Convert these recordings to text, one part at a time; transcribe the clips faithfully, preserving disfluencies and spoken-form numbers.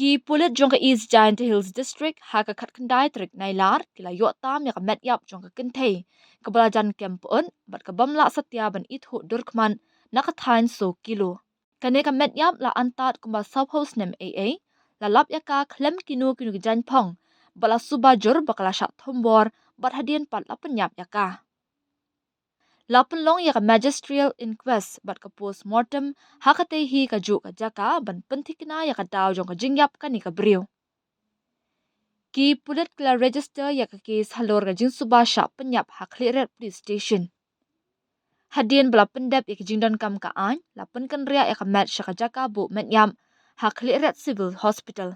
Ki pulit jong ka East Jaintia Hills District ha ka khatkhyndai tarik Nailar ki la ïoh tam ïa ka met ïap jong ka kynthei kaba la jan kem pyut bad ka bym lah satia ban ithuh dur khmat na ka thaiñ soo kilo. Kane ka met ïap la antad kumba sawphew snem ei ei, la lap ïa ka khlem kino kino ki jaiñphong bad la suba jur ba ka la shah thombor bad hadien pat la pynïap ïa ka. La pynlong ïa ka magisterial inquest bad ka postmortem ha katei hi kajuh ka jaka ban pynthikna ïa ka daw jong ka jingïap kane ka briew. Ki pulit ki la register ïa ka case halor ka jingsuba shah pynïap ha Khliehriat Police Station. Hadien ba la pyndep ïa ka jingdonkam ka aiñ, la pynkynriah ïa ka met sha ka jaka buh met ïap ha Khliehriat Civil Hospital.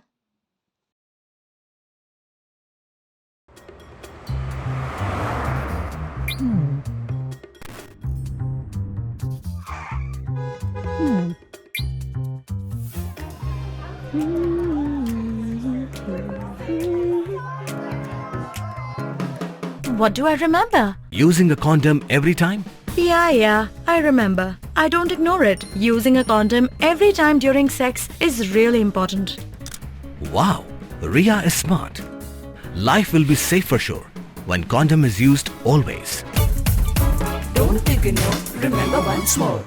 What do I remember? Using a condom every time? Yeah, yeah, I remember. I don't ignore it. Using a condom every time during sex is really important. Wow, Ria is smart. Life will be safe for sure when condom is used always. Don't ignore, remember once more.